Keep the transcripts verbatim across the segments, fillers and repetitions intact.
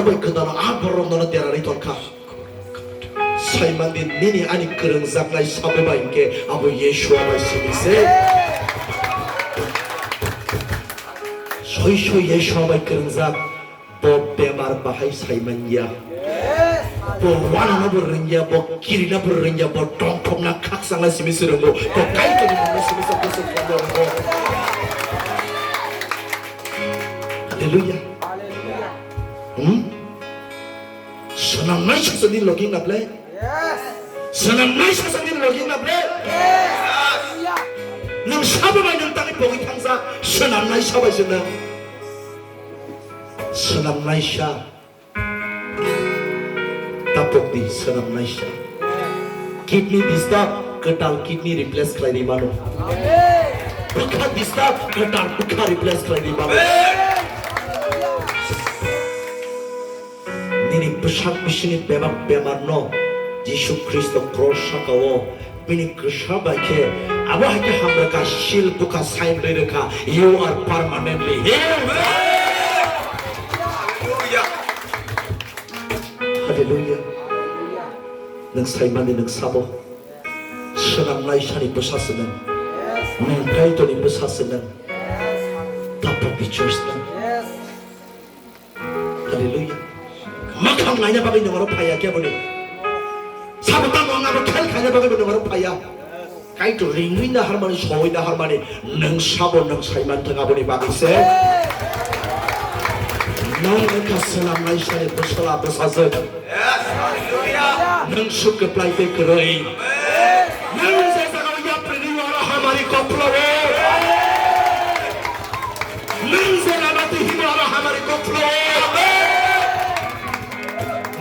bai kwtal a borok nono derarwi tongkha. Saimandi nini ani kwrwngjaknai sabo bai hinkhe abo Yeshua bai simi se. Soi soi Yeshua bai kwrwngjak. Bo bemar bahai saimanya. Bo wanano bo rwngya, bo kirina bo rwngya, bo tongthokna khakchangna simi se rwngo. Bo Kaitorni mungno simi se bwswk khlaiwi rwngo. Hallelujah. Hmm? Swnamnai sajakni logi na ble? Swnamnai sajakni logi na ble? Nwng sabo bai nwng tangwi pogwi thangjak, swnamnai sabai se nwng. Swnamnaisa. Tapokdi swnamnaisa. Kidney disturb, kwtal kidney replace khlai ri mano. Bwkha disturb, kwtal bwkha replace khlai ri mano. Nini bwsak bisingni bebak bemarno Jisu Khristo cross saka-o bini kwsa bai khe abo hai khe hamrwkha, seal bwkha sign rwi rwkha, "You are permanently healed." Hallelujah. Nwng saimani nwng sabo. Swnamnaisani bwsa se nwng. Nwng Kaitorni bwsa se nwng. Tapokni church nwng. Hallelujah. Mwkhang naina bagwi nwng oro phaiya khe boni. Sabo tamo ang abo khel khaina bagwi bo nwng oro phaiya. Kaitor ringwi naharmani, sowui naharmani, nwng sabo nwng saiman thang aboni bagwi se. Nwng wngkha swnamnaisani bwsala bwsajwk. Nwng suk kwplai tei kwrwi. Nwng je jagao yapri ri oro hamari koklo-o. Nwng je lama twi himo oro hamari koklo-o.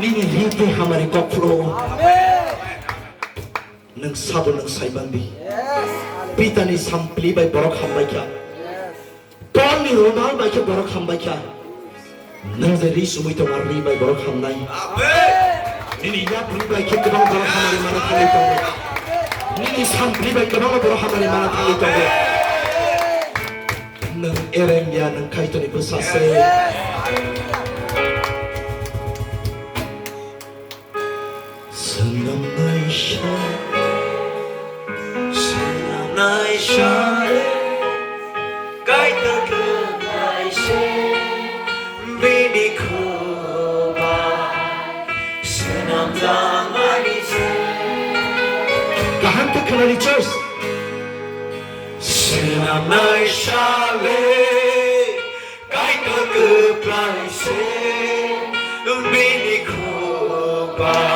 Nini hiti hamari koklo-o. Nwng sabo nwng saimandi. Pitani sampli bai borok hambai kha. Polni romal bai khe borok hambai kha. Nwng je ri sumui tongma ri bai borok hamnai. Nini yapri bai khe kwbang borok hamari mana thangwi tongo. Nini sampli bai kwbangma borok hamari mana thangwi tongo. Nwng ereng ya, nwng Kaitorni bwsa se. Swnamnaisa, swnamnaisa, Kaitor kwplaisa, bini khubai swnamjakmani se. Kaham khe khwnani church. Swnamnaisa le, Kaitor kwplai se, bini khubai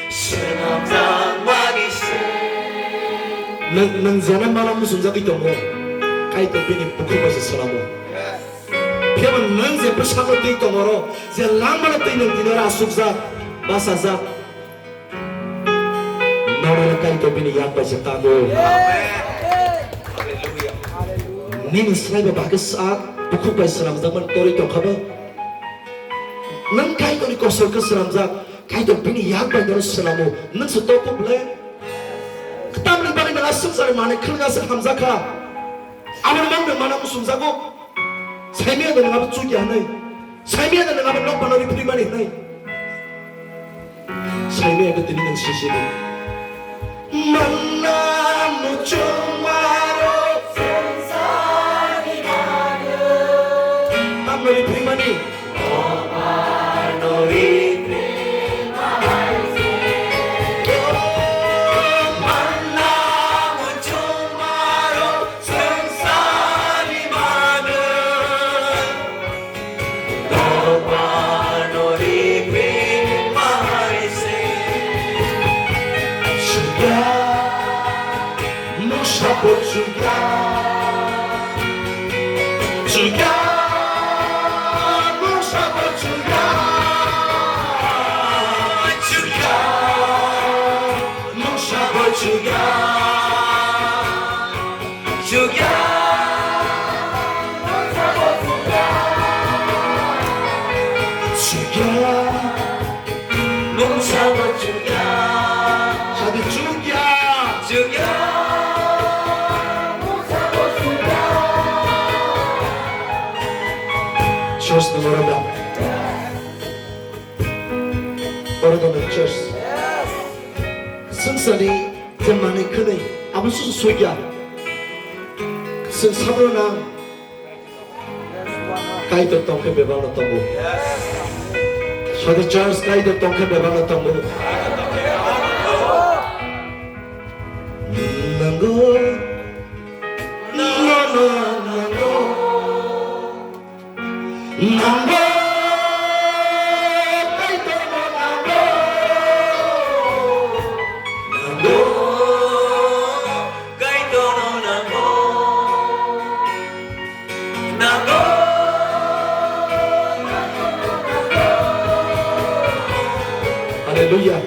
swnamjakmani se. Nwng, nwng jena mala muchungjagwi tongo, Kaitor bini bukhuk bai se swnamo. Phiya ba nwng je bwskango twi tongo oro, je langmano twi nwng tini oro achukjak, bachajak. Nono Kaitor bini yak bai se tango. Nini swlaibo bagwi sak bukhuk bai swnamjakmani torwi tongkha ba? Nwng Kaitorni kosolkhe swnamjak, Kaitor bini yak bai nono swnamo, nwng se tongkuk le? Tamni bagwi nwng a swngcharni manwi khwnga se hamjakha? Aboni mangno mana muchungjago. Saimaya da nwng abo chukya hwnwi. Saimaya da nwng abo nokphano riphrwi mani hwnwi. Saimaya khe tini nwng sisidi. Manna muchungmarok. Tamno riphrwi mani. Mungsa bo chukya, chukya, mungsa bo chukya, chukya, mungsa bo chukya, chukya, mungsa bo chukya, chukya. Mungsa bo chukya. Sadi chukya. Chukya. Mungsa bo chukya. Church ni borok da. Oro dono church. Swngcharni je manwi khwnwi abo se sugya. Swng sabrona Kaitor tongkhe bebakno tongo. Sadi church Kaitor tongkhe bebakno tongo. Nango, no, no, nango. Nango, Kaitorno nango. Nango, Kaitorno nango. Nango. Hallelujah.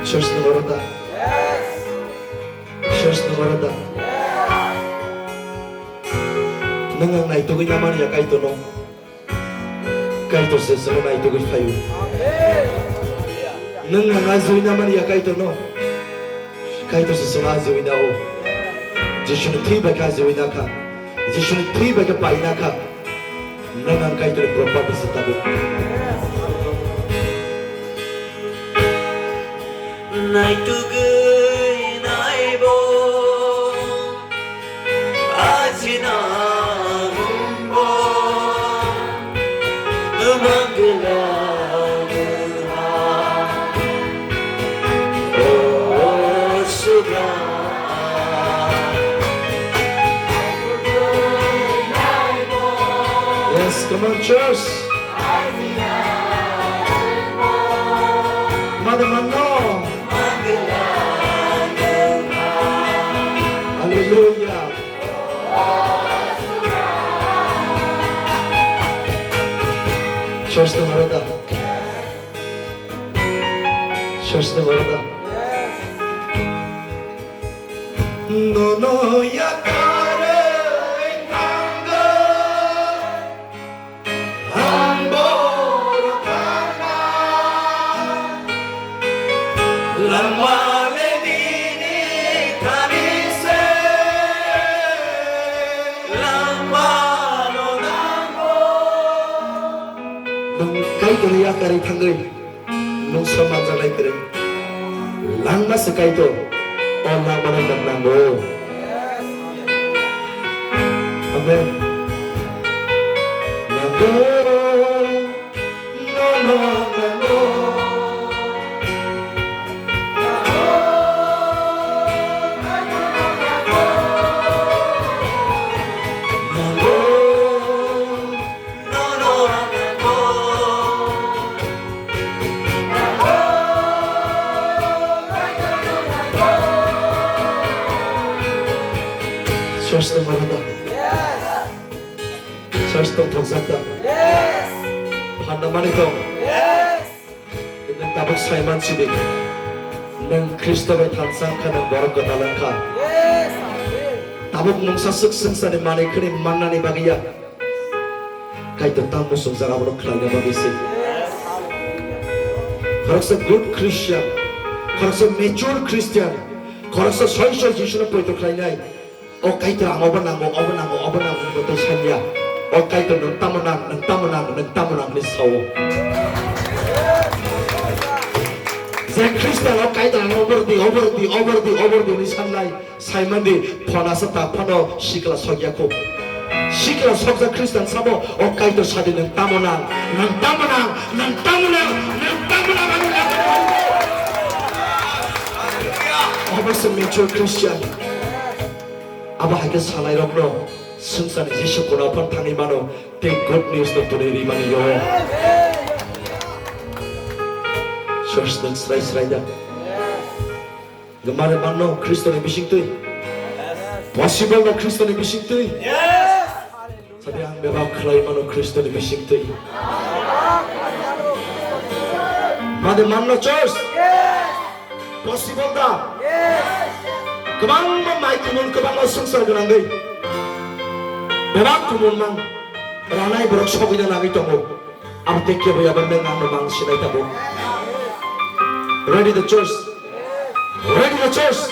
Church ni borok da. Church ni borok da. Nwng ang naitugwi namani ya Kaitorno. Kaitor se chwngno naitugwi phaio. Nwng ang ajiwi namani ya Kaitorno. Kaitor se chwngno ajiwi nao. Jisuni thwi bai khe ajiwi nakha. Jisuni thwi bai khe pai nakha. Nwng ang Kaitorni property se tabuk. Naitugwi naibo. Ajina humbo, mangla mangla, o subra. Yes, come on, church. Mother, man, no. Hallelujah. Church ni borok da. Church ni borok da. Nono yakarwi thango. Ang borok thangna langma le nini thani se langma no nango. Nwng Kaitorni yakarwi thangwi. Mungsa manjaknai kwrwi. Langma se Kaitor, o langmano nwng nango. Amen. Nango, no, no, nango. Nango. Church tong mano da? Church tong thokjak da? Phanna mani tong? Nwng tabuk saiman sidi. Nwng Khristo bai thansa wngkha, nwng borok kwtal wngkha. Tabuk mungsa swk swngcharni manwi khwnwi mannani bagwi ya. Kaitor tamo swngjak abono khlaina bagwi se. Khoroksa good Christian, khoroksa mature Christian, khoroksa soi soi Jisuno poito khlainai. O Kaitor ang obo nango, obo nango, obo nango hwnwi tei sanya. O Kaitor nwng tamo nang, nwng tamo nang, nwng tamo nang hwnwi sao. Je Khristo o Kaitor ang obo rwdi, obo rwdi, obo rwdi, obo rwdi hwnwi sanlai, saimandi phonasa ta phano sikla sokya kho. Sikla sokjak Khristo sabo o Kaitor sadi nwng tamo nang, nwng tamo nang, nwng tamo nang, nwng tamo nang, nwng tamo nang. Obo se mature Christian. Abo hai khe salairokno swngcharni Jisu kono phano thangwi mano, tei good news no twnwi rimani yo. Church nwng srai srai da? Gwmani manno Khristoni bisingtwi? Possible no Khristoni bisingtwi? Sadi ang bebak khlai mano Khristoni bisingtwi. Madi manno church? Possible da? Kwbangma mai kumun, kwbangma swngchar gwnangwi bebak kumun mang ranai borok sogwina nangwi tongo. Abo tei kebo ya bang nang no mang sinai tabuk. Ready the church? Ready the church?